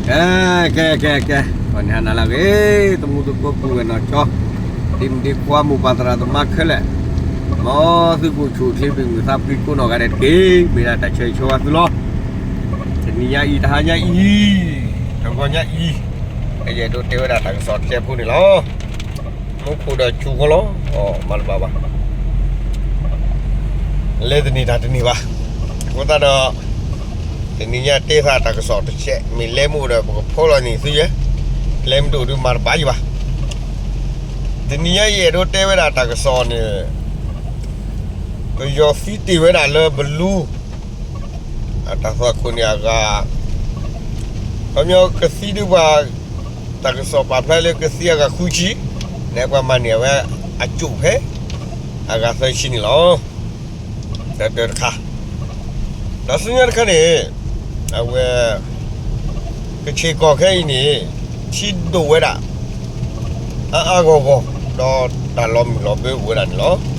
ကဲ ကဲ ကဲ ကဲ, ပှၤန့ၣ်ဟါနၤလၢအဂ့ၤ, သမူသကိးပုၢ်ဝဲၢ်နီၢ်ကၠီ, ဒ့မုၣ်ဒ့ခွါမိၢ်ပၢ်သရၣ်သမါခဲလၢာ်, မ်သုကအိၣ်ဆူၣ်အိၣ်ချ့ဘၣ်မုာ်သးဖှံကိးနီၢ်ဂၤဒဲးတက့ၢ်, မ့ၢ်ဒၣ်တၢ်ဆၢဂ့ၤဆၢဝါသုလီၤ. တနံၤညါအံၤ တဟါညါအံၤ, တဂီၤညါအံၤ, ယအဲၣ်ဒိးတဲဝဲဒၣ်တၢ်ကစီၣ်တစဲးဖိန့ၣ်လီၤ. မူခိၣ်ဒီးစူၤဃီလီၤ, မၤတဘၣ်ဘၣ် လဲၤတန့ၢ်တၢ်တန့ၢ်ဘၣ်. အဃိသတးဒီး တနံၤညါတဲသးတၢ်ကစီၣ်တစဲး မ့ၢ်လဲၤမ့ၢ်အိၣ်ဒီး ပကဖီလီၤန့ၢ်သုယဲ, လဲၤမ့ၢ်တအိၣ်ဒီးမၤတဘၣ်ယံၤဘၣ်. တနံၤညါယအဲၣ်ဒိးတဲဝဲဒၣ်တၢ်ကစီၣ်န့ၣ်, ပယီၤသံတ့ၢ်ဝဲဒၣ်လၢဘလူ အတၢ်သွၣ်ခိၣ်န့ၣ်အဂၤ, ခီပညီကသံဒုပှၤ, တၢ်ကစီၣ်ပာ်ဖျါလၢကသံအဂၤဃုဆံ, ဒီးပှၤမၤန့ၢ်အဝဲအစိၣ်ဖဲ အဂၤသၢဆံန့ၣ်လီၤ. ဒီးတၢ်တခါ, ဒီးဆူညါတခါန့ၣ်, အဝဲ ကဆ့ၣ်ကီၢ်ခဲအံၤန့ၣ်, ထံဒိၣ်ဝဲဒၣ် အါအါဂီၢ်ဂီၢ်, ဒီးတၢ်လီၤမုၢ်လီၤဘၢအိၣ်ဝဲဒၣ်န့ၣ်လီၤ.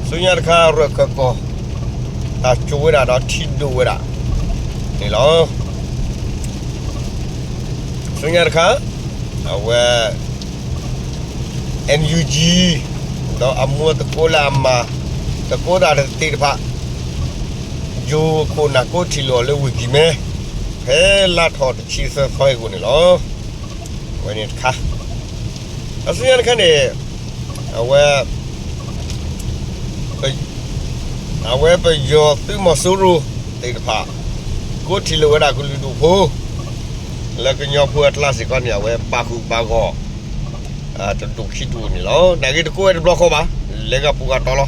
ဆူညါတခါရၢၢ်ခၢၣ်ကီၢ်, တၢ်စိာ်ဝဲဒၣ်ဒီးထံဒိၣ်ဝဲဒၣ်န့ၣ်လီၤ. ဆူညါတခါ, အဝဲ NUG ဒီးအမူသကိးလၢအမၤသကိးတၢ်သ့ၣ်တဖၣ်, ယိၤခိၣ်နၢ်ကိးထံၣ်လိာ်အီၤလၢဝ့ၢ်ကံၤမဲ, ဖဲလါထီၣ်တဆံသၢသီအံၤအဂီၢ်န့ၣ်လီၤ. အဝဲန့ၣ်တခါ, ဒီးဆူညါတခါန့ၣ်, အဝဲ အဝဲပယီၤသုးမီၤစိရိၤသ့ၣ်တဖၣ်, ကိးထံၣ်လိာ်ဝဲဒၣ်ကလုာ်ဒူၣ်ဖိ, လၢကညီဖိအကျါစ့ၢ်ကီးန့ၣ် အဝဲပာ်ဃုာ်ပာ်ဂီၢ် တဒူၣ်ခံဒူၣ်န့ၣ်လီၤ. နာ်က့တကိးဝဲတဘျီဃီဘၣ်, လဲၤကပူၤကတီၤလီၤ.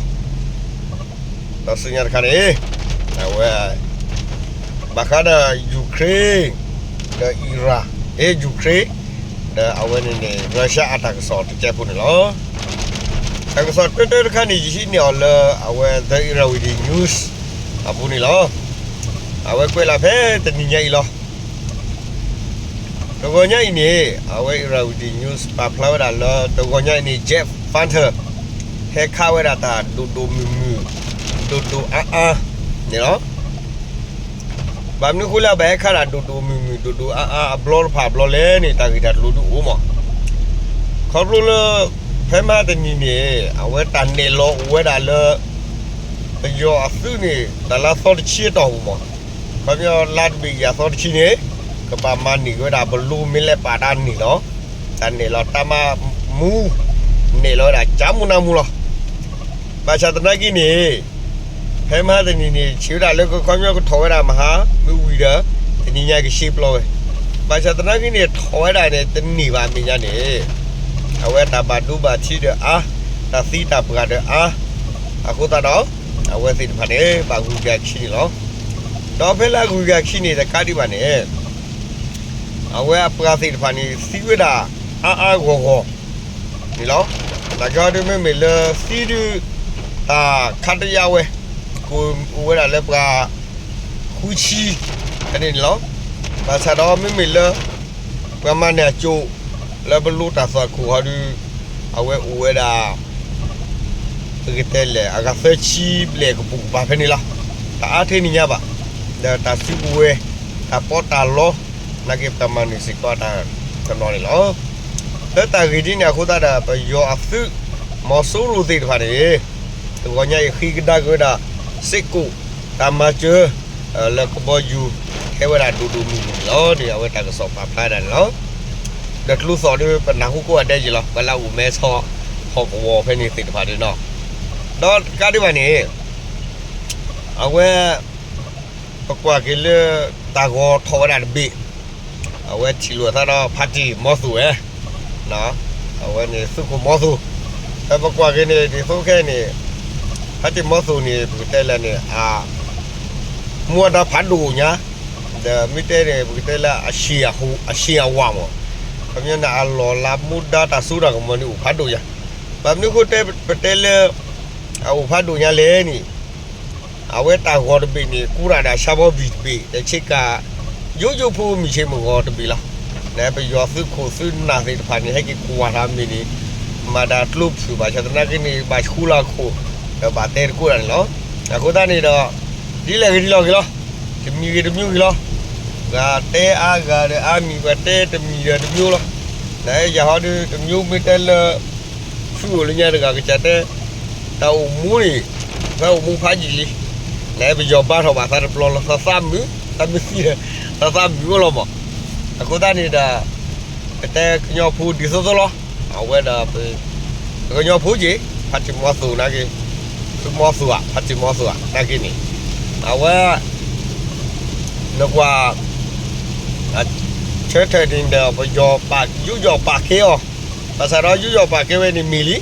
ဒီးဆူညါတခါန့ၣ်, အဝဲ ဘၣ်ဃးဒီး Ukraine ဒီး Iran, အ့ Ukraine ဒီးအဝဲန့ၣ်န့ၣ် Russia အတၢ်ကစီၣ်တစဲးဖိန့ၣ်လီၤ. တၢ်ကစီၣ်တၢတၢတခါန့ၣ် ယဟံးန့ၢ်အီၤလၢအဝဲ The Irrawaddy News အပူၤန့ၣ်လီၤ. အဝဲကွဲးလီၤဖဲတနံၤညါအံၤလီၤ. တဂီၤညါအံၤန့ၣ် အဝဲ Irrawaddy News ပာ်ဖျါဝဲဒၣ်လၢ တဂီၤညါအံၤန့ၣ် Jet Fighter ဟဲခးဝဲဒၣ်တၢ်ဒိၣ်ဒိၣ်မုၢ်မုၢ်, ဒိၣ်ဒိၣ်အါအါန့ၣ်လီၤ. ဘၣ်မနုၤအဃိလၢအဘၣ်ဟဲခးတၢ်ဒိၣ်ဒိၣ်မုၢ်မုၢ် ဒိၣ်ဒိၣ်အါအါအဘျီတဖၣ်အဘျီလဲၣ်န့ၣ် တၢ်ဂ့ၢ်တၢ်ကျိၤဒုးအိၣ်မး. ခီဖျိလၢ ဖဲမဟါတနံၤန့ၣ် အဝဲတၢ်နဲၣ်လီၤအိၣ်ဝဲဒၣ်လၢ ပယီၤအသုးန့ၣ် တၢ်လၢသီတဆံအတီၢ်ပူၤမး, ခီပညီလါတဘ့ၣ်ယၤသီတဆံန့ၣ် ကဘၣ်မၤန့ၢ်က့ၤဝဲဒၣ် ဘလူးမ့ၢ်လဲၤပာ်တၢ်န့ၣ်လီၤ. တၢ်နဲၣ်လီၤတၢ်မၤမူ, နဲၣ်လီၤဝဲဒၣ်ကၢမူနၢမူလီၤ. ဘၣ်ဆၣ်သနာ်က့န့ၣ် ဖဲမဟါတနံၤန့ၣ် ဆံးဝဲဒၣ်လၢကခီပညီကထီၣ်ဝဲဒၣ်မဟါ, မ့ၢ်ဝံၤဒီး တနံၤညါကရှဲပျီဝဲ. ဘၣ်ဆၣ်သနာ်က့န့ၣ် ထီၣ်ဝဲဒၣ်န့ၣ် တန့ၢ်ဘၣ်အမဲာ်ညါန့ၣ် အဝဲတၢ်ဘၣ်ဒိဘၣ်ထံးဒီးအါ, တၢ်သံတၢ်ပှၢ်ဒီးအါ, အဃိသတးဒီး အဝဲသ့ၣ်တဖၣ်န့ၣ် ဘၣ်ဂုၤက့ၤအခံန့ၣ်လီၤ. ဒီးဖဲလၢအဂုၤက့ၤအခံန့ၣ် တကးဒံးဘၣ်န့ၣ် အဝဲအပှၤသ့ၣ်တဖၣ်န့ၣ် သံဝဲဒၣ်အါအါဂီၢ်ဂီၢ် န့ၣ်လီၤ. နာ်က့ဟီဒုးမ့မ့ၢ်လၢသံဒုး တၢ်ခါတယၢ်ဝဲ ကအိၣ်ဝဲဒၣ်လၢပှၤ ဃုဆံ ဖဲန့ၣ်န့ၣ်လီၤ. ဘၣ်ဆၣ်ဒီးမ့မ့ၢ်လၢ ပှၤမၤန့ၢ်အစိၣ် လၢပလိတၢ်သွၣ်ခိၣ်ဟီဒုး အဝဲအိၣ်ဝဲဒၣ် ပကတဲလဲၣ် အဂၤသၢဆံဘျဲၣ်ကပူၤကပၤဖဲန့ၣ်လီၤ. တအါထဲန့ၣ်ညါဘၣ်. ဒီးတၢ်စုကဝဲၤ တၢ်ပီးတၢ်လီ နာ်က့ပှၤမၤန့ၢ်စ့ၢ်ကီးတၢ်တနီၤန့ၣ်လီၤ. လၢတၢ်ဂ့ၢ်ဒ်န့ၣ်အဃိသတးဒီး ပယီၤအသုး မီၤစိရိၤသ့ၣ်တဖၣ်န့ၣ် တဂီၤညါအံၤဃ့ကဒါက့ၤဝဲဒၣ် စ့ၢ်ကီး တၢ်မၤစၢၤ လၢကဘီယူၤ ဟဲဝဲဒၣ်ဒိၣ်ဒိၣ်မုၢ်မုၢ်န့ၣ်လီၤန့ၣ် အဝဲတၢ်ကစီၣ်ပာ်ဖျါဒၣ်န့ၣ်လီၤ. ဒီးကျိသီၣ်ဒုး ပနၢ်ဟူကိးဂၤဒဲးယံၤလီၤ ပှၤလၢအအိၣ်မဲဆီၣ်ဟီၣ်ကဝီၤဖဲန့ၣ်သ့ၣ်တဖၣ်ဒုးနီၤ. ဒီးတကးဒံးဘၣ်န့ၣ် အဝဲ ပကွၢ်က့ၤလၢ တၢ်ဂီၤထီၣ်ဝဲဒၣ်တဘ့ၣ် အဝဲထံၣ်လိာ်အသးဒီး ဖါတံၢ်မီသိၣ်ဝဲ အဝဲန့ၣ်သုးခိၣ်မီသိၣ်, ဒီးပကွၢ်က့ၤန့ၣ် ဒ်သိးခဲအံၤန့ၣ် ဖါတံၢ်မီသိၣ်န့ၣ် ပကတဲလၢန့ၣ် အ မူအဒါဖးဒိၣ်ညါ, ဒီးမ့ၢ်တဲန့ၣ် ပကတဲလၢ အရှံၣ်အဝါမး, ခီပညီန့ၣ် အလီၢ်လၤမူဒါတၢ်စိတၢ်ကမီၤန့ၣ်အိၣ်ဖးဒိၣ်ညါ, ဘၣ်မနုၤအဃိတဲပတဲလၢ အအိၣ်ဖးဒိၣ်ညါလဲၣ်န့ၣ် အဝဲတၢ်ဂီၤတဘ့ၣ်န့ၣ် ကူရၤဒီးအဆါဘီဘံၣ်တဘ့ၣ် ဒီးဆ့ကၤ ယိယိဖိမုၢ်ဆ့ၣ်မုၢ်ဂီၤတဘ့ၣ်လီၤ. ဒီးပယီၤသုးခိၣ်သုးနၢ်သ့ၣ်တဖၣ်န့ၣ် ဟဲက့ၤကွၢ်တၢ်မ့ၢ်န့ၣ် မၤတၢ်ကျိဖုၣ်ဘၣ်ဆၣ်သနာ်က့န့ၣ် ဘၣ်ဆူလၢခိၣ် ဒီးဘၣ်တဲတကိးတၢ်န့ၣ်လီၤ. အဃိသတးန့ၣ်ဒီး ဒ်လဲၣ်ဂ့ၤဒ်လဲၣ်ဂ့ၤလီၤ, တမံၤဂ့ၤတမံၤဂ့ၤလီၤ. ဂၤတဲအါဂၤဒီးအါမံၤ ပှၤတဲတမံၤဒီးတမံၤလီၤ. နယၤဟီဒုး တမံၤမ့ၢ်တဲလၢ ဖုအိၣ်လၢညါတဂၤကစၢ်တဲ တၢ်အိၣ်မူန့ၣ် ဖဲအိၣ်မူဖးယံာ်လံ. နပယီၤဘါထီၣ်ဘၣ်သးတဘျီလီၤ သးသးမုာ် သးမုာ်သံ သးသးမုာ်အိၣ်လီၤမး. အဃိသတးန့ၣ်ဒီး ကတဲကညီဖိဒ်သိးသိးလီၤ. အဝဲဒၣ် ပကညီဖိက့ၤ ဖါတံၢ်မီၤသိၣ်နာ်က့ ဖုမီၤသိၣ်ဧါ ဖါတံၢ်မီၤသိၣ်ဧါ နာ်က့န့ၣ် အဝဲ နကွၢ် ဆၢထၢၣ်န့ၣ်ဒီး ပယီၤပာ် ယူးယီၣ်ပာ်ကဲအီၤ, ဘၣ်ဆၣ်ဒီးယူးယီၣ်ပာ်ကဲဝဲန့ၣ်မ့ၢ်လံ,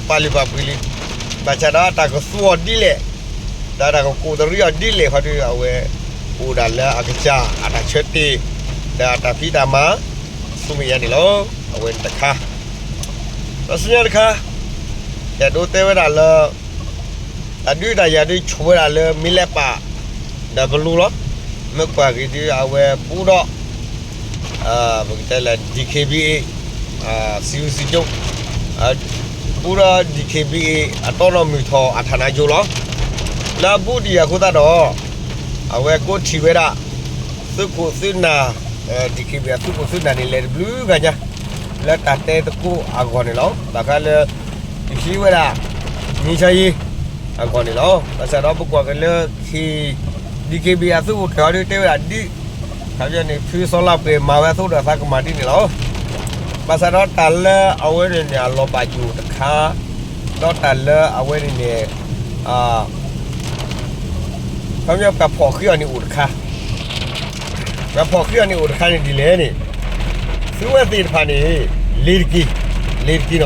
ပပာ်လုၢ်ပာ်ပှ့ၤလံ, ဘၣ်ဆၣ်ဒီးတၢ်ကသူအီၤဒ်လဲၣ်, ဒီးတၢ်ကကိးတရံးအီၤဒ်လဲၣ်ခီဒုး အဝဲ အိၣ်ဒၣ်လၢအကစၢ်အတၢ်ဆၢတ့ၢ် ဒီးအတၢ်ဖံးတၢ်မၤ ဆူမဲာ်ညါန့ၣ်လီၤ. အဝဲန့ၣ်တခါ, ဒီးဆူညါတခါ ယအဲၣ်ဒိးတဲဝဲဒၣ်လၢ တၢ်ဒုးတၢ်ယၤဒုးဆိၣ်ဝဲဒၣ်လၢမ့ၢ်လဲၤပာ် ဒီးပလူလီၤ. မ့ၢ်ကွၢ်က့ၤဒုး အဝဲဘူးဒီး ပကတဲလၢ DKBA စံးဝူစံးကၠိ ဘူးဒီး DKBA အတီနီၢ်မုၢ်ထီၣ်အထးနါယိလီၤ. လၢအဘူးဒံးအဃိသတးဒီး အဝဲကိးထံၣ်ဝဲဒၣ် သုးခိၣ်သုးနၢ် DKBA အသုးခိၣ်သုးနၢ်န့ၣ် လဲၤတဘျုးဂၤညါ လၢတၢ်တဲသကိးအဂီၢ်န့ၣ်လီၤ. ဘၣ်ဃးလၢ ယဟံးဝဲဒၣ် ငြိမ်းချမ်းရေး အဂီၢ်န့ၣ်လီၤ. ဘၣ်ဆၣ်ဒီးပကွၢ်က့ၤလၢ DKBA အသုးခိၣ်ကျၢၢ်အီၤဒုးတဲဝဲဒၣ်ဒ် ခီပညီန့ၣ် ဖုစီၤလါပှဲၤမၤဝဲအသိးဒီးသးကမၤဒ်န့ၣ်လီၤ. ဘၣ်ဆၣ်ဒီးတၢ်လၢအဝဲန့ၣ်န့ၣ် အလီၤဘၣ်ယိၣ်တခါ, ဒီးတၢ်လၢအဝဲန့ၣ်န့ၣ် ခီပညီပှၤဖီၣ်ဃံးအီၤန့ၣ်အိၣ်တခါ, ပှၤဖီၣ်ဃံးအီၤန့ၣ်အိၣ်တခါန့ၣ်ဒ်လဲၣ်န့ၣ် သုဝဲသ့ၣ်တဖၣ်န့ၣ် လ့ၤတက့ၤ, လ့ၤတက့ၤနီၤ,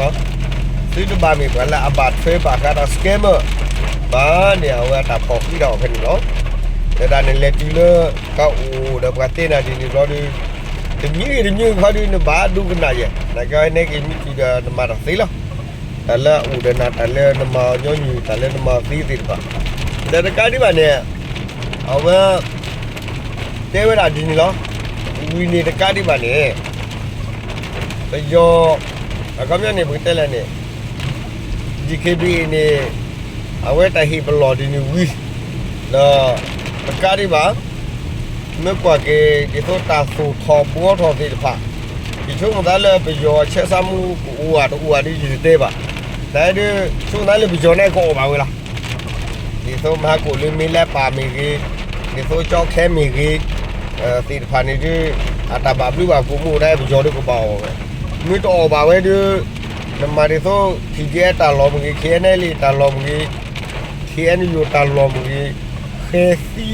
သုတဘၣ်မ့ၢ်ပှၤလၢအဘၣ်ထွဲဘၣ်ဃးဒီး scammer ဘၣ်န့ၣ် အဝဲအတၢ်ဖီၣ်ဃံးတၢ်အီၤဖဲန့ၣ်လီၤ. ဒီးတၢ်န့ၣ်လဲၤတုၤလၢ ကအိၣ်ဒီးပှၤတဲနၤဒ်န့ၣ်ဘျီဒုး တမံၤဂ့ၤတမံၤဂ့ၤခီဒုး နဘၣ်ဒိကနၣ်ယဲၢ်, နာ်က့ဟဲနဲက့ၤမ့ၢ်တုၤဒီးနမၤတၢ်သ့လီၤ. တၢ်လၢအအိၣ်ဒီးနၤ တၢ်လၢနမၤညီနုၢ် တၢ်လၢနမၤသ့သ့ၣ်တဖၣ်, ဒီးတကးဒံးဘၣ်န့ၣ် အဝဲ တဲဝဲဒၣ်ဒ်န့ၣ်လီၤ. ဝံၤန့ၣ်တကးဒံးဘၣ်န့ၣ် ပယီၤ အခီပညီန့ၣ် ပကတဲလဲၣ်န့ၣ် DKBA န့ၣ် အဝဲတၢ်ဟ့ၣ်ပလီၢ်ဒ်န့ၣ်ဝံၤ ဒီးတကးဒံးဘၣ် မ့ၢ်ကွၢ်က့ၤ ဒ်သိးတၢ်သိၣ်ထီၣ်ဘှီထီၣ်သ့ၣ်တဖၣ် ယဆိကမိၣ်သးလၢပယီၤဆဲးစးမူကအိၣ်ဧါတအိၣ်ဧါဒ်ယတတဲဘၣ်, တၢ်ဒုး ဆိကမိၣ်သးလၢပယီၤန့ၣ်ကအီၣ်ဘၣ်ဝဲလီၤ. ဒ်သိးမဟါကိၣ်လၢမ့ၢ်လဲၤပာ်မ့ၢ်ဂ့ၤ, ဒ်သိးကၠီခဲမ့ၢ်ဂ့ၤ, သ့ၣ်တဖၣ်န့ၣ်ဒုး အတၢ်ဘၣ်ဘျုးဘၣ်ဖှိၣ်မ့ၢ်အိၣ်ဒၣ်ပယီၤဒုးကဘၣ်အီၣ်ဝဲ, မ့ၢ်တအီၣ်ဘၣ်ဝဲဒုး နမၤဒ်သိး PDF တၢ်လီၢ်မ့ၢ်ဂ့ၤ, KNLA တၢ်လီၢ်မ့ၢ်ဂ့ၤ, KNU တၢ်လီၢ်မ့ၢ်ဂ့ၤ, ဃဲၤသံ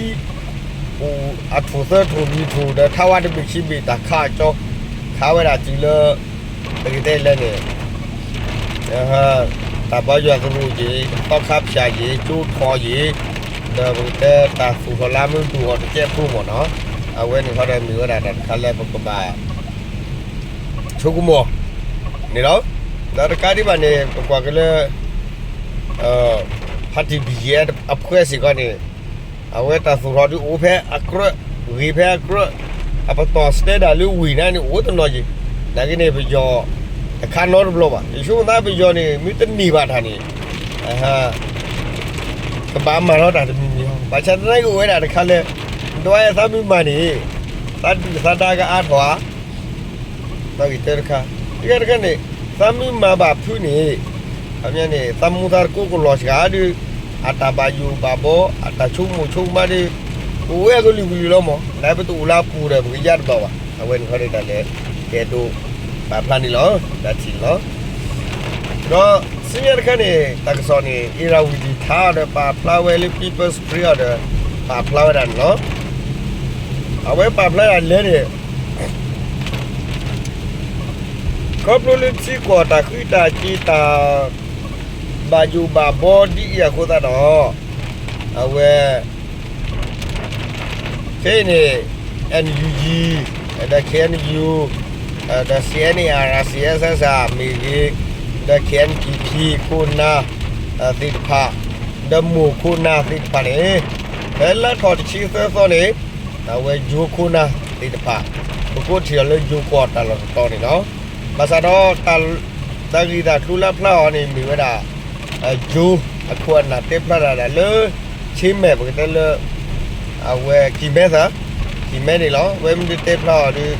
အိၣ်အထူၣ်သၢထူၣ်လွံၢ်ထူၣ် ဒီးထါဝါတဘ့ၣ်ခံဘ့ၣ် တၢ်ခးကၠီ ခးဝဲဒၣ်တုၤလၢ ပကတဲလဲၣ်န့ၣ် တၢ်ဘါယွၤသရိာ်က့ၤ, သီခါဖၠၣ်က့ၤ, ကၠိထီက့ၤ, ဒီးပကတဲတၢ်သူၣ်ထီၣ်လၢမုၢ်တူၢ်အီၤတကဲဖိမ့ၢ်နီၤ, အဝဲန့ၣ်ခီဒီးမ့ၢ်ဝဲဒၣ်တၢ်တခါလၢပကဘၣ် ဆိကမိၣ်န့ၣ်လီၤ. ဒီးတကးဒံးဘၣ်န့ၣ် ပကွၢ်က့ၤလၢ ဖါတံၢ် ဘီၣ်ယဲၢ် အဖှဲးစ့ၢ်ကီးန့ၣ် အဝဲတၢ်သူၣ်ထီၣ်ဒုးအိၣ်ဖဲအကြၢး, ဂ့ၤဖဲအကြၢး, အပတီၢ်စတဲဒၣ်လၢဝ့ၢ်န့ၣ်န့ၣ် အိၣ်တနီၤက့ၤ, နာ်က့န့ၣ် ပယီၤတခါနီတဘျီဘၣ်. ယဆိကမိၣ်သးပယီၤန့ၣ် မ့ၢ်တန့ၢ်ဘၣ်တၢ်န့ၣ် ကဘၣ်မၤထီၣ်တၢ်တမံၤမံၤ, ဘၣ်ဆၣ်သနာ်က့အိၣ်ဝဲဒၣ်တခါလၢ ဒွးသးမုၢ်မၤန့ၣ် သးဒုၣ်သးဒါကအါထီၣ်ဧါ တၢ်ဂ့ၢ်တၢ်တခါ, တခါတခါန့ၣ် သးမုၢ်မၤဘၣ်ဖုးန့ၣ် ခီပညီန့ၣ် သးမူသးတကိးကလီၤစှၤဒီး အတၢ်ဘၣ်ယိၣ်ဘၣ်ဘီ အတၢ်ဆိကမိၣ်ဆိကမးဒီး ကအိၣ်ဝဲကလုာ်ကလုာ်လီၤမး, လၢပတအိၣ်လၢအပူၤဒီး ပကယါတဘၣ်ဘၣ်. အဝဲန့ၣ်ခီဒီးတၢ်လၢ ကအဲၣ်ဒိးပာ်ဖျါန့ၣ်လီၤ, တၢ်ထံၣ်န့ၣ်လီၤ. ဒီးဆူညါတခါန့ၣ် တၢ်ကစီၣ်န့ၣ် အ့ရဝံတံၤထါဒီး ပာ်ဖျါဝဲလၢ People's Spring အီၤဒီး ပာ်ဖျါဝဲဒၣ်န့ၣ်လီၤ. အဝဲပာ်ဖျါဒၣ်လဲၣ်န့ၣ် ခီဖျိလၢထံကီၢ်တၢ်ဃံတၢ်က့ၤတၢ် ဘၣ်ယိၣ်ဘၣ်ဘီဒ်အံၤအဃိသတးဒီး အဝဲ ခဲအံၤန့ၣ် NUG ဒီး KNU ဒီး CNA RCSS မ့ၢ်ဂ့ၤ, ဒီး KNPP ခိၣ်နၢ်သ့ၣ်တဖၣ်, ဒီးမိၢ်ခိၣ်နၢ်သ့ၣ်တဖၣ်န့ၣ် ဖဲလါထီၣ်တဆံသၢသီန့ၣ် အဝဲယိၤခိၣ်နၢ်သ့ၣ်တဖၣ် ပကိးထံၣ်အီၤလၢယိၤကီၢ်တၢ်လီၢ်တတီၤန့ၣ်လီၤ. ဘၣ်ဆၣ်ဒီး တၢ်ဂ့ၢ်တၢ်ကျိၤလၢအဖျါအီၤန့ၣ် မ့ၢ်ဝဲဒၣ် ယိၤအခိၣ်အနၢ်တဲဖျါတၢ်ဒၣ်လၢ ဆ့မဲာ် ပကတဲလၢ အဝဲကံၢ်မဲသၢ ဟံးမဲန့ၣ်လီၤ. ဝဲမ့ၢ်ဒုးတဲဖျါအီၤဒီး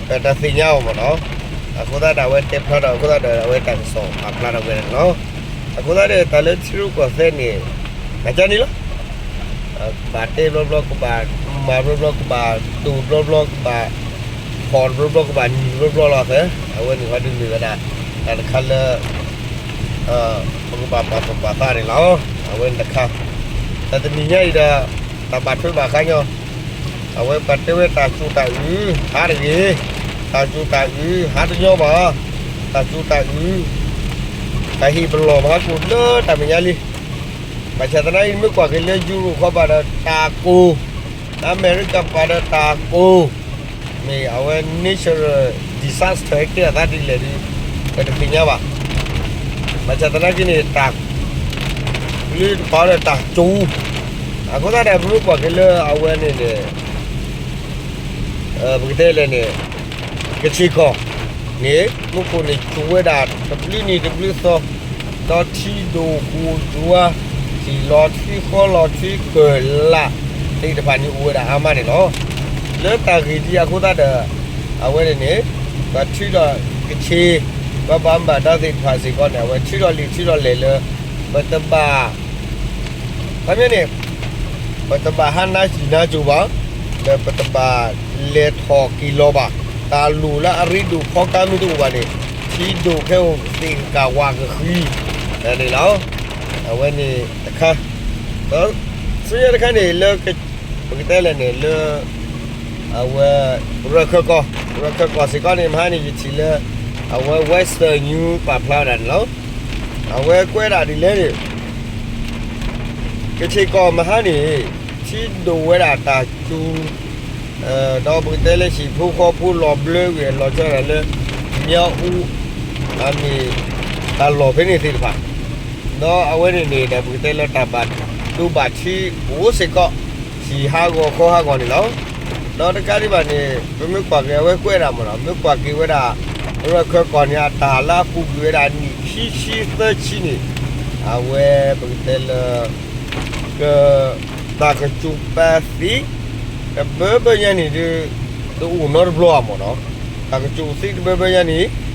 ပတသ့ၣ်ညါအီၤမ့ၢ်နီၤ. အဃိသတးဒီး အဝဲတဲဖျါထီၣ်အဃိသတးဒီး အဝဲတၢ်ကစီၣ်ပာ်ဖျါထီၣ်ဝဲန့ၣ်လီၤ. အဃိသတးဒီး တၢ်လၢထံရူၢ်ကီၢ်သဲးန့ၣ် မၤကန့ၣ်လီၤ. ကဘၣ်တဲဘျီဘျီ ကဘၣ်မၤဘျီဘျီ ကဘၣ်ဒိၣ်ဘျီဘျီ ကဘၣ်ဖီၣ်ဘျီဘျီ ကဘၣ်နံၤဘျီဘျီလီၤသၢ. အဝဲန့ၣ်ဟီဒုးမ့ၢ်ဝဲဒၣ် တၢ်တခါလၢ ပကဘၣ်ပာ်သူၣ်ပာ်သးန့ၣ်လီၤ. အဝဲန့ၣ်တခါ တၢ်တနံၤညါအံၤဒီး တၢ်ဘၣ်ထွဲဘၣ်ဃးညီ အဝဲပှၤတဲဝဲတၢ်ကၠိတၢ်အုး ဟးတဂ့ၤ, တၢ်ကၠိတၢ်အုး ဟးတညီဘၣ်, တၢ်ကၠိတၢ်အုး တၢ်ဟ့ၣ်ပလီၢ်မၤဟးကိၣ်လၢတၢ်မဲာ်ညါလံ. ဘၣ်ဆၣ်သနာ်က့ မ့ၢ်ကွၢ်က့ၤလၢယူရိၣ်ခီပၤဒီးတၢ်ကိၢ်, အမဲရကၤပၤဒီးတၢ်ကိၢ် မ့ၢ်အဝဲ natural disaster ဟဲကဲထီၣ်သးဒ်လဲၣ်ဒီး ပတသ့ၣ်ညါဘၣ်. ဘၣ်ဆၣ်သနာ်က့န့ၣ် တၢ် လၢတပာ်ဝဲဒီးတၢ်ကၠိ, အဃိသတးဒီး ပမ့ၢ်ကွၢ်က့ၤလၢအဝဲန့ၣ်န့ၣ် ပကတဲလဲၣ်န့ၣ် ကဆ့ၣ်ကီၢ်န့ၣ် မူခိၣ်န့ၣ်ကၠိဝဲဒၣ်တဘျုးနံၤတဘျုးသီ, ဒီးထံဒိၣ်ဃိၣ်ယွၤ, ထံလီၤထွံဃီလီၤထွံကၢၢ်လၢ်သ့ၣ်တဖၣ်န့ၣ်အိၣ်ဝဲဒၣ်အါမးန့ၣ်လီၤ. လၢတၢ်ဂ့ၢ်ဒ်အဃိသတးဒီး အဝဲန့ၣ်န့ၣ် ပှၤထုးဒီးကဆ့ၣ် ပှၤဘၣ်မူဘၣ်ဒါသ့ၣ်တဖၣ်စ့ၢ်ကီးန့ၣ် အဝဲထုးထီၣ်လံာ်ထုးထီၣ်လဲၢ်လၢ ပတဘၣ် ခီပညီန့ၣ် ပတဘၣ်ဟးနါစံၣ်နါစိၤဘၣ်, ဒီးပတဘၣ်လဲၤထီၣ်က့ၤလီၤဘၣ်. တၢ်လိၣ်လၢအရ့ဒိၣ်ဖီကါမ့ၢ်တအိၣ်ဘၣ်န့ၣ် ထံဒိၣ်ခဲအိၣ်သ့ၣ်ကကၣ်ဝးကဃံန့ၣ်လီၤ. အဝဲန့ၣ်တခါ ဒီးဆူညါတခါန့ၣ်လၢ ပကတဲလဲၣ်န့ၣ်လၢ အဝဲ ရၢၢ်ခၢၣ်ကီၢ်, ရၢၢ်ခၢၣ်ကီၢ်စ့ၢ်ကီးန့ၣ် မဟါန့ၣ် ယထံၣ်လၢ အဝဲ Western News ပာ်ဖျါဝဲဒၣ်န့ၣ်လီၤ. အဝဲကွဲးဒၣ်ဒ်လဲၣ်န့ၣ် ကဆ့ၣ်ကီၢ်မဟါန့ၣ် ထံဒိၣ်ဝဲဒၣ်တၢ်စူၤ ဒီးပကတဲလၢဟံၣ်ဖိဃီဖိလီၤဘျၢဂ့ၤလီၤဆၢဒၣ်လၢ မၠါအူ အမ့ၢ်တၢ်လီၢ်ဖဲန့ၣ်သ့ၣ်တဖၣ်, ဒီးအဝဲန့ၣ်န့ၣ်ဒီး ပကတဲလၢတၢ်ဘၣ်ဒိဘၣ်ထံးအိၣ်စ့ၢ်ကီး ဟံၣ်ဟးဂီၤခီဟးဂီၤန့ၣ်လီၤ. ဒီးတကးဒံးဘၣ်န့ၣ် ပမ့ၢ်ကွၢ်က့ၤအဝဲကွဲးဒၣ်မ့ၢ်ဒီး မ့ၢ်ကွၢ်က့ၤဝဲဒၣ် ရၢၢ်ခၢၣ်ကီၢ်န့ၣ် အတၢ်လၢအပူၤကွံာ်ဝဲဒၣ်နံၣ်ခံဆံသၢဆံန့ၣ် အဝဲပကတဲလၢ က တၢ်ကစူၤပာ်သံ တဘၢဘၢညါန့ၣ်ဒုး တအိၣ်နီတဘျီဧါမ့ၢ်နီၤ. တၢ်ကစူၤသံတဘၢဘၢညါန့ၣ်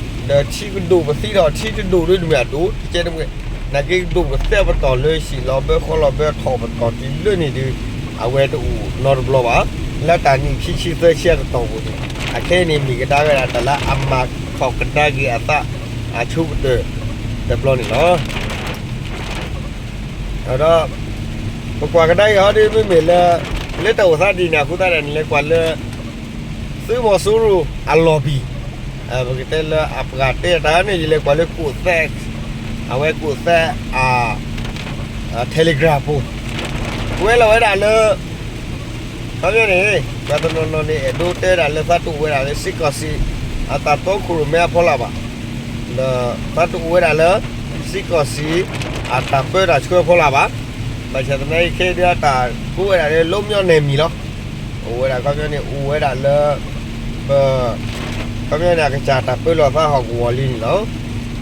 ဒီးထံကဒိၣ်ပသံဒီး ထံတဒိၣ်ဒုးတမ့ၢ်အဒိၣ် တကဲတမ့ၢ် နာ်က့ကဒိၣ်ပသဲပတီၢ်လၢဟံၣ်လီၤဘၢဃီလီၤဘၢထီၣ်ပတီၢ်တုၤလၢန့ၣ်ဒုး အဝဲတအိၣ်နီတဘျီဘၣ်. လၢတၢ်နံၣ်ခံဆံသၢဆံအကတီၢ်ပူၤန့ၣ် အခဲအံၤန့ၣ်မ့ၢ်ကဒါဝဲဒၣ် တၢ်လၢအမၤထီၣ်ကဒါက့ၤအသး အဆိကတၢၢ်တဘျီန့ၣ်လီၤ. ဒီး ပကွၢ်ကဒါက့ၤဟီဒ်မ့မ့ၢ်လၢ လၢတၢ်အိၣ်သးဒ်န့ၣ်အဃိသတးဒီး နလဲၤကွၢ်လၢ သုးမီၤစိရိၤအလီၢ်ဘံၣ် ပကတဲလၢအပှၤတဲတၢ်န့ၣ် ယလဲၤကွၢ်လၢကိးသဲး အဝဲကိးသဲး Telegram ပူၤ ကွဲးလီၤဝဲဒၣ်လၢ ခီပညီန့ၣ် ပှၤတနီၤနီၤန့ၣ် အဲၣ်ဒိးတဲဒၣ်လၢသးတအိၣ်ဝဲဒၣ်လၢ စ့ၢ်ကီးစံး အတၢ်တီခိၣ်ရိၣ်မဲအဖီလာ်ဘၣ်. ဒီးသးတအိၣ်ဝဲဒၣ်လၢ စ့ၢ်ကီးစံး အတၢ်ပၢတၢ်ဆှၢအဖီလာ်ဘၣ်. ဘၣ်ဆၣ်သနာ်က့ခဲအံၤဒုး အတၢ်ကိးဝဲဒၣ်လၢ လွတ်မြောက်နယ်မြေ လီၤ. အိၣ်ဝဲဒၣ်ခီပညီန့ၣ် အိၣ်ဝဲဒၣ်လၢ ပ ခီပညီန့ၣ် အကစၢ်တၢ်ပၢလီၤသးဟီၣ်ကဝီၤလံန့ၣ်လီၤ.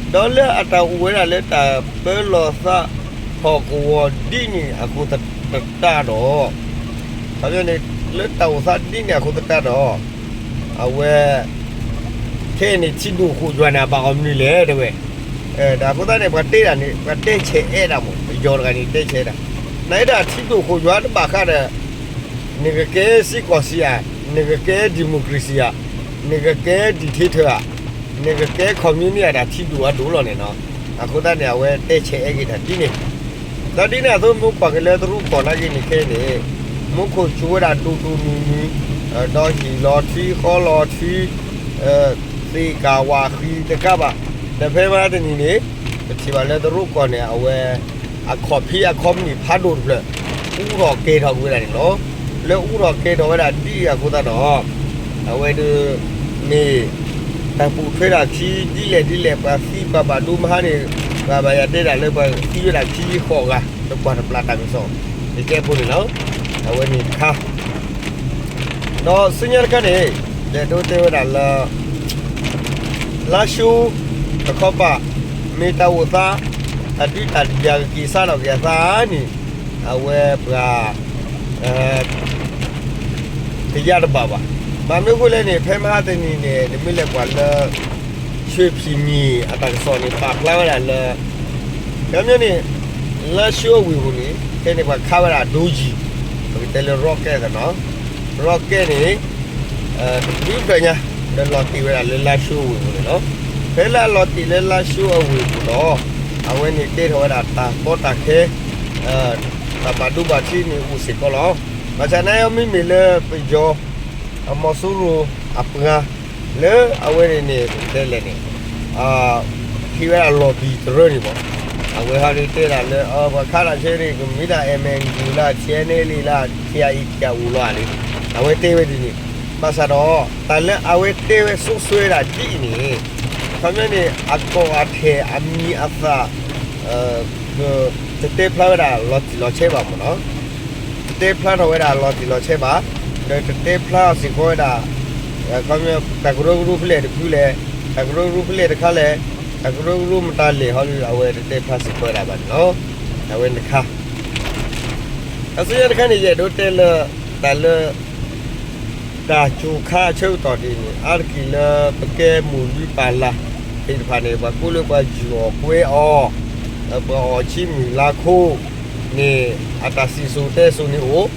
ဒီးလၢအတၢ်အိၣ်ဝဲဒၣ်လၢတၢ်ပၢလီၤသးဟီၣ်ကဝီၤဒ်န့ၣ်အဃိသတးဒီး ခီပညီန့ၣ် လၢတၢ်အိၣ်သးဒ်န့ၣ်အဃိသတးဒီး အဝဲ ခဲအံၤန့ၣ် ထံဒိၣ်ဃိၣ်ယွၤန့ၣ် အဘၣ်အီၤမနုၤလဲၣ်တဲဝဲ. ဒီးအဃိသတးန့ၣ် ပှၤတဲဒၣ်န့ၣ် ပှၤတဲဆဲးအဲၣ်ဒၣ်မး ပယီၤတဂၤန့ၣ် တဲဆဲးဒၣ် နအံၤဒၣ်ထံဒိၣ်ဃိၣ်ယွၤတဘၣ်ဃးဒီး နကကဲစ့ၢ်ကီးစံးဧါ, နကကဲ democracy ဧါ, နကကဲ dictator ဧါ, နကကဲ communist ဧါ တၢ်ထံဒိၣ်အဒိၣ်လီၤန့ၣ်နီၤ. အဃိသတးန့ၣ် အဝဲတဲဆဲးအဲၣ်က့ၤတၢ်ဒ်န့ၣ် ဒီးဒ်န့ၣ်အသိး မ့ၢ်ကွၢ်က့ၤလၢတရူးကီၢ်နာ်က့န့ၣ်ခဲအံၤန့ၣ် မူခိၣ်စူၤဝဲဒၣ်ဒိၣ်ဒိၣ်မုၢ်မုၢ် ဒီးဟံၣ်လီၤထွံဃီလီၤထွံ သ့ၣ်ကၣ်ဝးဃံတကးဘၣ်. ဒီးဖဲမဟါတနံၤန့ၣ် ပထံၣ်ဘၣ်လၢတရူးကီၢ်န့ၣ် အဝဲ အခီၣ်ဖံးအခီပနံၣ်ဖးဒိၣ်တဖျၢၣ် အူထီၣ်ကဲၤထီၣ်ကွံာ်ဝဲဒၣ်န့ၣ်လီၤ. လၢအူထီၣ်ကဲၤထီၣ်ဝဲဒၣ်ဒ်အံၤအဃိသတးဒီး အဝဲဒုး မ့ၢ် တၢ်ပိာ်ထွဲဒၣ်ခံဒ်လဲၣ်ဒ်လဲၣ် ပှၤသံပှၤဘၣ်ဒိမဟါန့ၣ် ပှၤဘၣ်ယၤတဲဒၣ်လၢပှၤသံဝဲဒၣ်ခံဃိးဂၤ ပကွၢ်တပျၢ်တၢ်ကစီၣ် ကကဲဖိန့ၣ်လီၤ. အဝဲန့ၣ်တခါ ဒီးဆူညါတခါန့ၣ် ဒဲးဒိတဲဝဲဒၣ်လၢ လါၡိတခီပၤ မ့ၢ်တၢ်အိၣ်သး တၢ်ဒုးတၢ်ယၤကက့ၤစးထီၣ်က့ၤအသးန့ၣ် အဝဲပှၤ ပ တယၢ်တဘၣ်ဘၣ်. ဘၣ်မနုၤအဃိလဲၣ်န့ၣ် ဖဲမဟါတနံၤန့ၣ် နမ့ၢ်လဲၤကွၢ်လၢ ဆှၢဖံမံၤအတၢ်ကစီၣ်န့ၣ် ပာ်ဖျါဝဲဒၣ်လၢ ခီပညီန့ၣ် လါၡိအဝ့ၢ်ပူၤန့ၣ် ဖဲန့ၣ်ပှၤခးဝဲဒၣ်ဒိကံၤ ပကတဲလၢ rocket နီၤ rocket န့ၣ် တဘျုးဖျၢၣ်ညါ လၢလီၤတ့ၢ်ဝဲဒၣ်လၢလါၡိအဝ့ၢ်ပူၤန့ၣ်လီၤ. ဖဲလၢအလီၤတ့ၢ်လၢလါၡိအဝ့ၢ်ပူၤဒီး အဝဲန့ၣ်ကဲထီၣ်ဝဲဒၣ်တၢ်ကီတၢ်ခဲ တၢ်ဘၣ်ဒိဘၣ်ထံးန့ၣ်အိၣ်စ့ၢ်ကီးလီၤ. ဘၣ်ဆၣ်သနာ်က့မ့မ့ၢ်လၢပယီၤ အမီၤစိရိၤအပှၤ လၢအဝဲန့ၣ်န့ၣ် ပကတဲလဲၣ်န့ၣ် ဟ့ၣ်ဝဲဒၣ်လီၤဘံၣ်တရၢန့ၣ်မး အဝဲဟီဒုးတဲဒၣ်လၢ ပှၤခးတၢ်ဆၢန့ၣ် ကမ့ၢ်ဒၣ် MNDAA လၢ TNLA လၢ KIA ကအိၣ်လီၤဧါန့ၣ် အဝဲတဲဝဲဒ်န့ၣ်. ဘၣ်ဆၣ်ဒီး တၢ်လၢအဝဲတဲဝဲစိၤဆှၢဝဲဒၣ်ဒ်အံၤန့ၣ် ခီပညီန့ၣ် အကီၢ်အထဲၣ်အမံၤအသၣ် တတဲဖျါဝဲဒၣ်လီၤတံၢ်လီၤဆဲးဘၣ်မးနီၤ. တတဲဖျါထီၣ်ဝဲဒၣ်လီၤတံၢ်လီၤဆဲးဘၣ်, ဒီးတတဲဖျါစ့ၢ်ကီးဝဲဒၣ် ခီပညီ တၢ်ကရၢကရိဖဲလဲၣ်တဖုလဲၣ်, တၢ်ကရၢကရိဖဲလဲၣ်တခါလဲၣ်, တၢ်ကရၢကရိမတၤလဲၣ်ဟီဒီး အဝဲတတဲဖျါစ့ၢ်ကီးဝဲဒၣ်ဘၣ်န့ၣ်လီၤ. အဝဲန့ၣ်တခါ အဆူညါတခါန့ၣ် ယအဲၣ်ဒိးတဲလၢ တၢ်လၢ တၢ်ကိၤခါအဆၢကတီၢ်ဒ်အံၤန့ၣ် အါတက့ၢ်လၢပကဲမိၢ်လုၢ်ပၢ်လၢ်သ့ၣ်တဖၣ်န့ၣ် ပှၤကိးလၢပှၤယူၢ်အီၣ်ကွဲအီၤ, ပှၤအီၣ်ဆံမုၢ်လါခိၣ်န့ၣ် အတၢ်စံၣ်စိၤတဲစိၤန့ၣ်အိၣ်,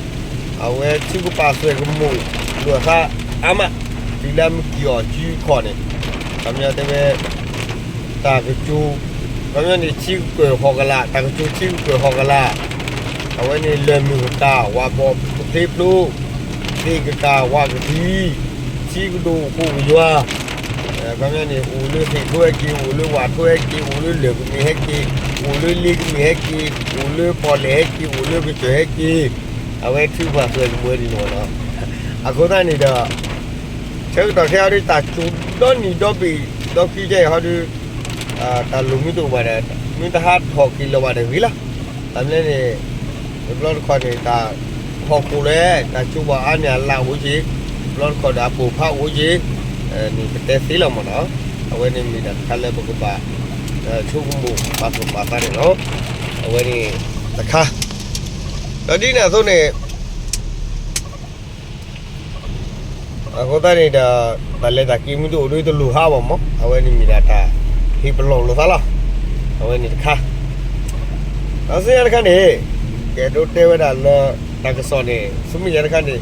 အဝဲထုကပာ်သွဲၣ်ကမိၣ်လိာ်အသးအါမး, တုၤလၢမုၢ်ကံၢ်အီၣ်ကုခီၣ်န့ၣ်, ခီပညီတဲဝဲ တၢ်ကကိၤ, ခီပညီန့ၣ် ထံကပၢၢ်ဟီၣ်ကလာ်, တၢ်ကကိၤထံကပၢၢ်ဟီၣ်ကလာ်, အဝဲန့ၣ်လၢၢ်မုၢ်ကကၢ် ဝးဘီၣ်ကဖျ့ဖျိ, သ့ၣ်ကကၢ်ဝးကဒံ, ထံကဒိၣ်ဃိၣ်ကယွၤ, ခီပညီန့ၣ် အိၣ်လၢသ့ၣ်ထိဟဲက့ၤ, အိၣ်လၢဝၣ်ထိဟဲက့ၤ, အိၣ်လၢလၢၢ်ကမ့ၢ်ဟဲက့ၤ, အိၣ်လၢလ့ကမ့ၢ်ဟဲက့ၤ, အိၣ်လၢပီၣ်လဲၣ်ဟဲက့ၤ, အိၣ်လၢကစၢၢ်ဟဲက့ၤ, အဝဲထုကပာ်သွဲၣ်ကမိၣ်ဝဲဒ်န့ၣ်လီၤ. အဃိသတးန့ၣ်ဒီး ဆၢကတီၢ်ခဲအံၤဒီး တၢ်ကိၤဒီနံၤဒီဘ့ၣ်ဒီခံကဲအံၤဟီဒီး တၢ်လိၣ်မ့ၢ်တအိၣ်ဘၣ်ဒီး မ့ၢ်တဟးထီၣ်က့ၤလီၤဘၣ်ဒီးဂ့ၤလီၤ. တၢ်မနုၤလဲၣ်န့ၣ် တဘျီတခီၣ်န့ၣ် တၢ်ဟီၣ်ခိၣ်လဲၣ် တၢ်ကၠိဘၣ်အါန့ၢ်အလၢအိၣ်က့ၤ, တဘျီတခီၣ်ဒီးအပိၢ်ဖးအိၣ်က့ၤ, န့ၣ်ပတဲသ့လီၤမးနီၤ. အဝဲန့ၣ်မ့ၢ်ဒၣ်တခါလၢပကဘၣ် ဆိကမိၣ်ပာ်သူၣ်ပာ်သးန့ၣ်လီၤ. အဝဲန့ၣ်တခါ ဒီးဒ်န့ၣ်အသိးန့ၣ် အဃိသတးန့ၣ်ဒီး တၢ်လဲၤတၢ်က့ၤမ့ၢ်တအိၣ်ဒီးတလိၣ်ဟးဘၣ်မး, အဝဲန့ၣ်မ့ၢ်ဒၣ်တၢ်ဟ့ၣ်ပလီၢ်လိာ်သးလီၤ. အဝဲန့ၣ်တခါ, ဒီးဆူညါတခါန့ၣ် ကအဲၣ်ဒိးတဲဝဲဒၣ်လၢ တၢ်ကစီၣ်န့ၣ် ဆူမဲာ်ညါတခါန့ၣ်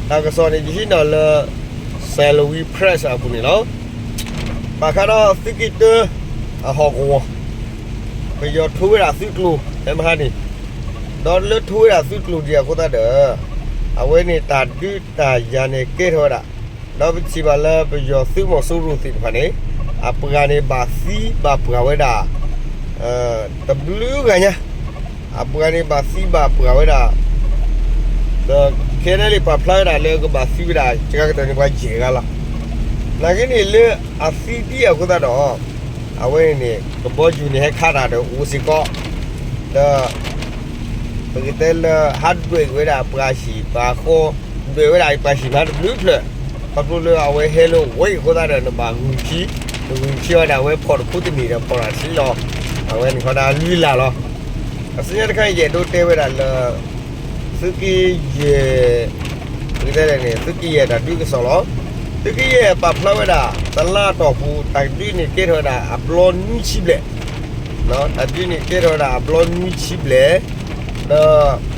တၢ်ကစီၣ်န့ၣ် ယဟံးန့ၢ်လၢ Salween Press အပူၤန့ၣ်လီၤ. ဘၣ်ဃးဒီးသုးက့ၢ်တၢ အဟီၣ်ကဝီၤ ပယီၤထိဝဲဒၣ်သုးကျိၤဖဲမဟါန့ၣ်, ဒီးလၢထိဝဲဒၣ်သုးကျိၤဒံးအဃိသတးဒီး အဝဲန့ၣ်တၢ်ဒုးတၢ်ယၤန့ၣ်ကဲထီၣ်ဝဲဒၣ်, ဒီးပထံၣ်ဘၣ်လၢပယီၤသုးမီၤစိရိၤသ့ၣ်တဖၣ်န့ၣ် အပှၤန့ၣ်ဘၣ်သံဘၣ်ပှၢ်ဝဲဒၣ် တဘျုးဂၤညါ, အပှၤန့ၣ်ဘၣ်သံဘၣ်ပှၢ်ဝဲဒၣ် ဒီး ခဲန့ၣ်လံ ပာ်ဖျါဝဲဒၣ်လၢကဘၣ်သံဝဲဒၣ် စှၤကတၢၢ်န့ၣ်ပှၤယဲၢ်ဂၤလီၤ. နာ်က့န့ၣ်လၢအသံဒံးအဃိသတးဒီး အဝဲန့ၣ် ကဘီယူၤန့ၣ်ဟဲခးတၢ်ဒီးအိၣ်စ့ၢ်ကီး, ဒီး ပကတဲလၢဟးဒွဲၣ်က့ၤဝဲဒၣ်ပှၤဟံၣ်ပှၤဃီ, ဒွဲၣ်ဝဲဒၣ်ပှၤဟံၣ်မးတဘျုးဖျၢၣ်, ခီဖျိလၢအဝဲဟဲလၢဝဲအံၤအဃိသတးဒီး နဘၣ်ဂုာ်ခံ, နဂုာ်ခံအီၤဒီး အဝဲဖီၣ်တခူတန့ၢ်ဒီးဖီၣ်တၢ်ဆံလီၤ. အဝဲန့ၣ်ဃီဒီးလွံၢ်လၢ်လီၤ. အဆူညါတခါအံၤ ယအဲၣ်ဒိးတဲဝဲဒၣ်လၢ သုးက့ယဲၢ် ပကတဲလဲၣ်န့ၣ် သုးက့ယဲၢ်တၢ်ဒုးကစီၣ်လီၤ. သုးက့ယဲၢ်ပာ်ဖျါဝဲဒၣ် တလါအတီၢ်ပူၤ တၢ်ဒုးန့ၣ်ကဲထီၣ်ဝဲဒၣ်အဘျီနွံဆံဘျဲၣ်, တၢ်ဒုးန့ၣ်ကဲထီၣ်ဝဲဒၣ်အဘျီနွံဆံဘျဲၣ်,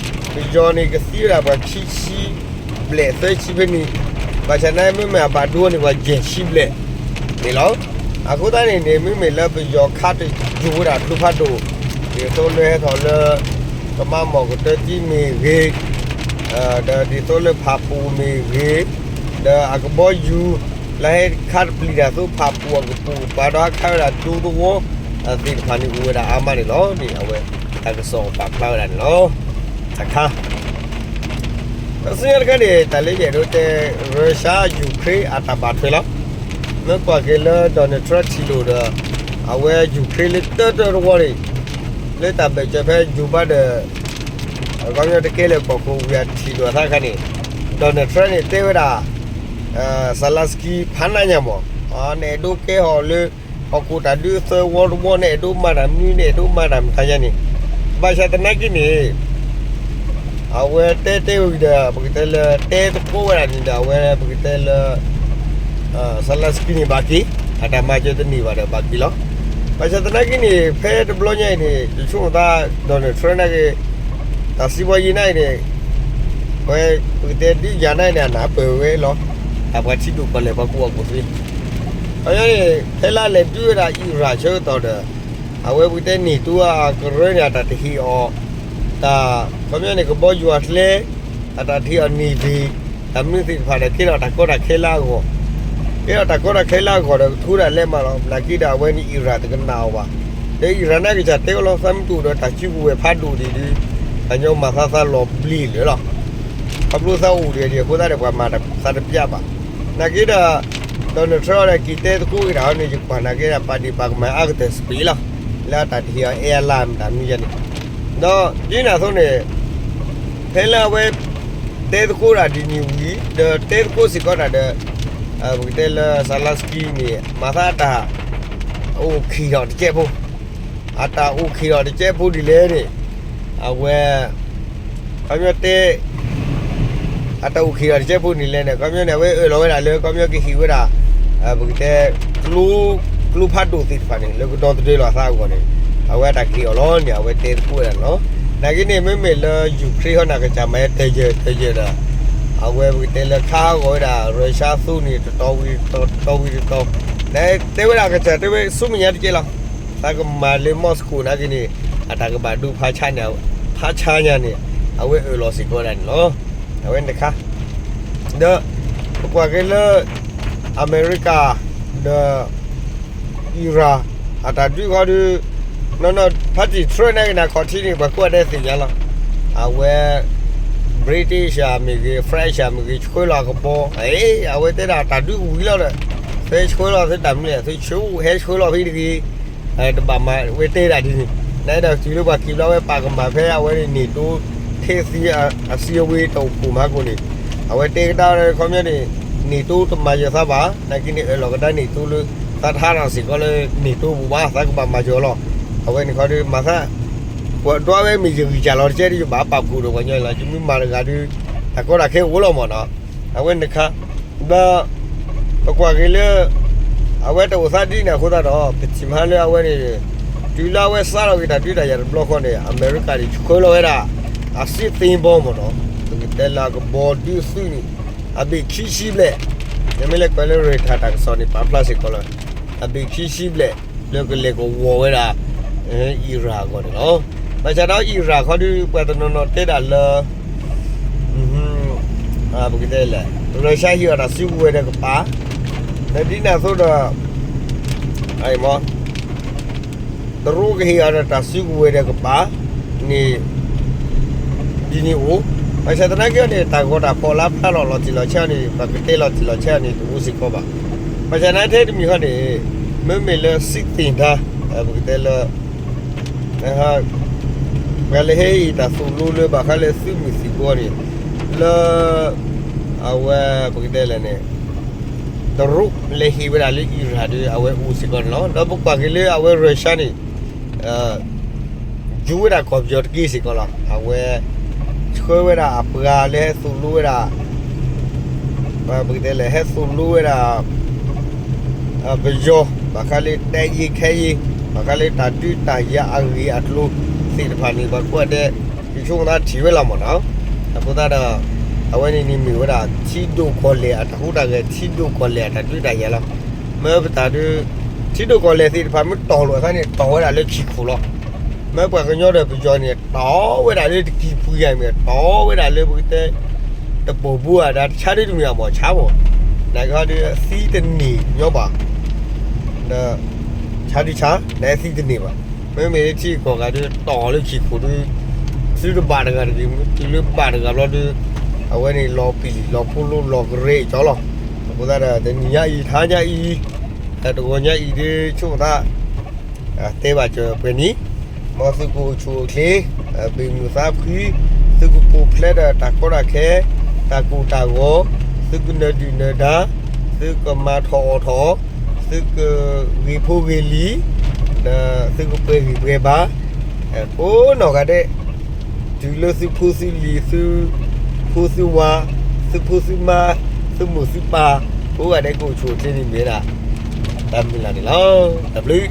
ဒီး ပယီၤန့ၣ်ကသံဝဲဒၣ်ပှၤခံဆံဘျဲၣ် သၢဆံဖဲန့ၣ်, ဘၣ်ဆၣ်သနာ်က့မ့မ့ၢ်အဘၣ်ဒိန့ၣ် ပှၤယဲၢ်ဆံဘျဲၣ်န့ၣ်လီၤ. အဃိသတးန့ၣ်န့ၣ် မ့မ့ၢ်လၢပယီၤခးတယိာ်ဝဲဒၣ်ကျိဖးဒိၣ်, ဒ်သိးလၢဟဲထီၣ်လၢ ကမါမီၢ်ကတၢၢ်တံၢ်မ့ၢ်ဂ့ၤ, ဒီးဒ်သိးလၢဖးပူၤမ့ၢ်ဂ့ၤ, ဒီးအကဘီယူၤ လၢဟဲခးတပျံၤတၢ်သိးဖးပူၤအကပိာ်ကပၤဒီးဟးခးဝဲဒၣ်ကျိသဝီသ့ၣ်တဖၣ်န့ၣ် အိၣ်ဝဲဒၣ်အါမးန့ၣ်လီၤ. န့ၣ်အဝဲတၢ်ကစီၣ်ပာ်ဖျါဝဲဒၣ်န့ၣ်လီၤ. တခါ ဒီးဆူညါတခါန့ၣ် တၢ်လၢယအဲၣ်ဒိးတဲ ရၢၡါ ယူၤခရ့အတၢ်ဘၣ်ထွဲလီၤ. မ့ၢ်ကွၢ်က့ၤလၢ Donald Trump ထံၣ်လိာ်ဒီး အဝဲယူၤခရ့လၢတၢတၢတဝီန့ၣ် လၢတၢ်ဘၢၣ်စၢၤဖဲ Joe Biden အခီပညီတကဲလၢၤကီၢ်ခိၣ်ဝံၤအထံၣ်လိာ်အသးအခါန့ၣ် Donald Trump န့ၣ်တဲဝဲဒၣ် Zelenskyy ဖးနးညါမး နအဲၣ်ဒိးကဲဟီၣ်လၢ ဟီၣ်ခိၣ်တၢ်ဒုးသၢဝီတဝီ နအဲၣ်ဒိးမၤတၢ်မနုၤ နအဲၣ်ဒိးမၤတၢ်မတၤယါန့ၣ် ဘၣ်ဆၣ်သနာ်က့န့ၣ် အဝဲတဲတဲဝံၤဒီး ပကတဲလၢတဲသကိးဝဲဒၣ်န့ၣ်ဒီး အဝဲပကတဲလၢ Zelenskyy န့ၣ်ဘၣ်က့ၤ, အတၢ်မၤစၢၤတန့ၢ်ဘၣ်ဒီးဘၣ်က့ၤလီၤ. ဘၣ်ဆၣ်သနာ်က့န့ၣ် ဖဲတဘျီညါအံၤန့ၣ် ယဆိကမိၣ်သး Donald Trump နာ်က့ တၢ်စံးဘီယံၤနာ်အံၤန့ၣ် ဝဲပကတဲဒုးယၤနာ်အံၤန့ၣ် အနၢ်ပၢၢ်ဝဲလီၤ. တၢ်ပှၤထံဒိၣ်ကီၢ်လဲၢ်ပှၤကူၣ်ဘၣ်ကူၣ်သ့ ခီပညီန့ၣ် ဖဲလၢအလဲၤဒုးဝဲဒၣ် Iran ဆၢကတီၢ်ဒီး အဝဲပကတဲ NATO အကရၢန့ၣ် အတၢ်တဟ့ၣ်အီၤ တၢ် ခီပညီန့ၣ် ကဘီယူၤအကျဲ အတၢ်တဟ့ၣ်အီၤ Navy တၢ်မနုၤသ့ၣ်တဖၣ်ဒီး ကဲထီၣ်တၢ်ကီတၢ်ခဲလၢအဂီၢ်, ကဲထီၣ်တၢ်ကီတၢ်ခဲလၢအဂီၢ်ဒီး ကထိဒၣ်လဲာ်မးလီၤ. နာ်က့ဒီး အဝဲန့ၣ် Iran တကနၣ်အီၤဘၣ်. ဒီး Iran န့ၣ်ကစၢ်တဲအီၤလီၤ သးမ့ၢ်တအိၣ်ဒီးတၢ်စုကဝဲၤဖးဒိၣ်ဒံးဒီး ကညီမၤသးသးလီၤဘျံးလၢာ်လီၤ. ခီဖျိသးအိၣ်ဒီးအဃိသတးဒီး ပှၤမၤသးတပျၢ်ဘၣ်. နာ်က့ဒီး Donald Trump ဒီးက့ၤတဲသကိးက့ၤတၢ်ဟီန့ၣ် ယကွၢ်နာ်က့ဒီး ပာ်ဒ့ၣ်ပာ်ကမၣ်အါကတၢၢ်စပံးလီၤ. လၢအတၢ်တဟ့ၣ်အီၤ airline မတၤမနုၤယါန့ၣ် ဒီးဒ်န့ၣ်အသိးန့ၣ် ဖဲလၢအဝဲ တဲသကိးတၢ်ဒ်န့ၣ်ဝံၤ ဒီးတဲသကိးစ့ၢ်ကီးတၢ်ဒီး ပကတဲလၢ Zelenskyy န့ၣ် မၤသးအတၢ် အိၣ်ခံးထီၣ်တကဲးဖိ, အတၢ်အိၣ်ခံးထီၣ်တကဲးဖိဒ်လဲၣ်န့ၣ် အဝဲ ခီပညီတဲ အတၢ်အိၣ်ခံးထီၣ်တကဲးဖိဒ်လဲၣ်န့ၣ် ခီပညီန့ၣ် အဝဲအၢၣ်လီၤဝဲဒၣ်လၢ ခီပညီကဟ့ၣ်ဝဲဒၣ် ပကတဲ ကျိဖးဒိၣ်သ့ၣ်တဖၣ်န့ၣ် လၢကဒီသဒၢလီၤအသးအဂီၢ်န့ၣ် အဝဲအတၢ်ကဟ့ၣ်အီၤလီၤန့ၣ် အဝဲတဲသကိးဝဲဒၣ်န့ၣ်လီၤ. နာ်က့န့ၣ် မ့မ့ၢ်လၢ Ukraine ဟီန့ၣ် အကစၢ်မၤတယၢၢ်တယၢၢ်ဒီး အဝဲပကတဲလၢခါအဂီၢ်ဝဲဒၣ် Russia အသိးန့ၣ် တတီၤဝံၤတတီၤ တတီၤဝံၤတတီၤ တဲဝဲဒၣ်အကစၢ်တဲဝဲဆူမဲာ်ညါတကဲးလီၤ. သးကမၤလၢ Moscow နာ်က့န့ၣ် အတၢ်ကဘၣ်ဒိဖးဆါန့ၣ် ဖးဆါညါန့ၣ် အဝဲအၢၣ်လီၤစ့ၢ်ကီးဝဲဒၣ်န့ၣ်လီၤ. အဝဲန့ၣ်တခါ ဒီး ပကွၢ်က့ၤလၢ အမဲရကၤ ဒီး Iran အတၢ်ဒုးဃီဒီး နီၢ်နီၢ် ဖါတံၢ် Trump နာ်က့န့ၣ် အခီၣ်ထံးန့ၣ် ပှၤကိးဂၤဒဲးသ့ၣ်ညါလီၤ. အဝဲ British မ့ၢ်ဂ့ၤ French မ့ၢ်ဂ့ၤ ဆှၢလီၤအကဘီ အဝဲတဲဒၣ်တၢ်ဒုးကဝံၤလီၤဒီး သုဆှၢလီၤသုတၢ်မနုၤ သုဆှၢ ဟဲဆှၢလီၤဖဲတဂ့ၤ တဘၣ်မၤဝဲတဲဒၣ်ဒ်န့ၣ် နာ်က့ဒီးတုၤလၢပှၤက့ၤဘျီဝဲပာ်ကမၣ်ဖဲအဝဲန့ၣ် NATO ထဲသံအစံအဝ့တအိၣ်ဖှိၣ်မးကိၣ်န့ၣ် အဝဲတဲကဒါခီပညီန့ၣ် NATO တမၤယၢၤသးဘၣ် နာ်က့န့ၣ် အၢၣ်လီၤကဒါ NATO လၢ သးတဟးထီၣ်စ့ၢ်ကီးလၢ NATO ပူၤဘၣ် သးကဘၣ်မၤယၢၤလီၤ. အဝဲန့ၣ်ခီဒီးမၤသး ပှၤဒွးဝဲမ့ၢ်ယဂံၢ်စၢ်လီၤတကဲဒီး ယဘၣ်ပာ်ဖှိၣ်ဒီးပှၤကညီလီၤ ယမ့ၢ်မၤတဂၤဒီး တၢ်ကီတၢ်ခဲအိၣ်လီၤမ့ၢ်နီၤ အဝဲန့ၣ်တခါ ဒီး ပကွၢ်က့ၤလၢ အဝဲတအိၣ်သးဒ်န့ၣ်အဃိသတးဒီး ပထံၣ်မးလၢအဝဲန့ၣ် တုၤလၢအဝဲစးထီၣ်က့ၤတၢ်ဒုးတၢ်ယၤတဘျီဃီန့ၣ် အမဲရကၤန့ၣ် ဆှၢလီၤဝဲဒၣ် အစ့သ့ဘီမ့ၢ်နီၤ ပကတဲလၢအကဘီဒုးအသုးန့ၣ် အဘ့ၣ်ခံဆံဘျဲၣ် နမ့ၢ်လဲၤကွၢ်လၢ Reuters တၢ်ကစီၣ်န့ၣ် ပာ်ဖျါစ့ၢ်ကီးလီၤ အဘ့ၣ်ခံဆံဘျဲၣ် လၢကလဲၤကဝီၤဝဲဒၣ် Iran အဂီၢ်န့ၣ်လီၤ. ဘၣ်ဆၣ်ဒီး Iran ခီဒီး ပှၤတနီၤနီၤတဲဒၣ်လၢ ပကတဲလဲၣ် Russia ဟ့ၣ်အီၤတၢ်စုကဝဲၤဒီးကပၤ ဒီးဒ်န့ၣ်အသိးဒီး တရူးကဟ့ၣ်အီၤဒီးတၢ်စုကဝဲၤဒီးကပၤန့ၣ် ဒ်န့ၣ်အိၣ် ဘၣ်ဆၣ်သနာ်က့န့ၣ် တၢ်ဂီၤတၢ်ဖီၣ်လၢဖျါလီၤလီၤတံၢ်လီၤဆဲးန့ၣ် ပှၤကတဲလီၤတံၢ်လီၤဆဲးန့ၣ် တအိၣ်စ့ၢ်ကီးဘၣ်. ဘၣ်ဆၣ်နာ်ထဲတမံၤဃီန့ၣ် မ့မ့ၢ်လၢစံးသ့ၣ်ညါ ပကတဲလၢ ပှၤလၢဟဲအံၤတၢ်သိၣ်လိလၢဘၣ်ဃးလၢသုးမုၢ်သံၣ်ဘိန့ၣ် လၢ အဝဲပကတဲလဲၣ်န့ၣ် တရူးလဲၤဟ့ၣ်ဝဲဒၣ်လၢ Iran ဒီး အဝဲအိၣ်စ့ၢ်ကီးန့ၣ်လီၤ. ဒီးပကွၢ်က့ၤလၢအဝဲ Russia န့ၣ် ယူၤဝဲဒၣ်ကီၢ်ပယီၤတက့ၢ်စ့ၢ်ကီးလီၤ. အဝဲ ဆှၢဝဲဒၣ်အပှၤလၢဟဲသိၣ်လိဝဲဒၣ် ပကတဲလဲၣ် ဟဲသိၣ်လိဝဲဒၣ် ပယီၤ ဘၣ်ဃးလၢ တၢ်အံၤခဲအံၤ ဘၣ်ဃးလၢတၢ်ဒုးတၢ်ယၤအဂ့ၢ်အကျိၤသ့ၣ်တဖၣ်န့ၣ် ပှၤကိးဂၤဒဲး ယဆိကမိၣ်သးထံၣ်ဝဲလီၤမ့ၢ်နီၤ. အဃိသတးဒီး အဝဲန့ၣ်န့ၣ်မ့ၢ်ဝဲဒၣ် ထံဒိၣ်ကီၢ်လဲၢ်အတၢ်ဟူးတၢ်ဂဲၤ ထံဒိၣ်ကီၢ်လဲၢ်အတၢ်ဒုးတၢ်ယၤလီၤ. မ့ၢ်ပတၢ်ဒုး ထံဒိၣ်ကီၢ်လဲၢ်သ့ၣ်တဖၣ်မ့ၢ်တီၢ်လိာ်အသးန့ၣ် တီၢ်ဝဲဒၣ်လၢခံခိၣ်လီၤ. မ့ၢ်ပှၤကညီဒီးပယီၤန့ၣ် တီၢ်ဝဲဒၣ်လၢတကံၢ်ပူၤယါမ့ၢ် တီၢ်ဝဲဒၣ်လၢပကတဲ တပိာ်ဘိဧါ ဒီးတဆါဒ်တမ့ၢ်အမီၢ်ဆါမီၢ် နာ်က့ဟီဒီးသံတန့ၢ်ညီဘၣ် ဒီး ဆါဒုဆါ နသံတန့ၢ်ဘၣ်. မ့မ့ၢ်လၢထံဂုၤကီၢ်ဂၤဒီး တီၢ်လၢခံခိၣ်ဒီး သုတဘၣ်တဂၤတဂ့ၤ တုၤလၢဘၣ်တဂၤဘျီဒီး အဝဲန့ၣ်လီၤပျံၤလီၤဖးလိလီၤကရၢကီလီၤ. အဃိသတးဒီး တနံၤညါအံၤ တဟါညါအံၤ တဂီၤညါအံၤဒီး ဆိကမိၣ်သး တဲဘၣ်စၢၤပှဲၤနံၤ မ်သုကအိၣ်ဆူၣ်အိၣ်ချ့ ဘၣ်မုာ်သးဖှံ သုကပူၤဖျဲးဒီးတၢ်ကီတၢ်ခဲ တၢ်ကိၢ်တၢ်ဂီၤ သုကနၢၤဒုၣ်နၢၤဒါ သုကမၤထီၣ်အီၣ်ထီၣ် သုကဂ့ၤဖိဂ့ၤလံၤ ဒီးသုကပှဲၤဂံၢ်ပှဲၤဘါ ကိးနီၢ်ဂၤဒဲး တုၤလၢသုဖိသုလံၤ သုဖိသုဝၤ သုဖိသုမါ သုမိၢ်သုပၢ် ကိးဂၤဒဲးကအိၣ်ဆူၣ်အိၣ်ချ့န့ၣ်မ့ၢ်ဝဲဒၣ် တၢ်မုၢ်လၢ်န့ၣ်လီၤ. တၢ်ဘျုး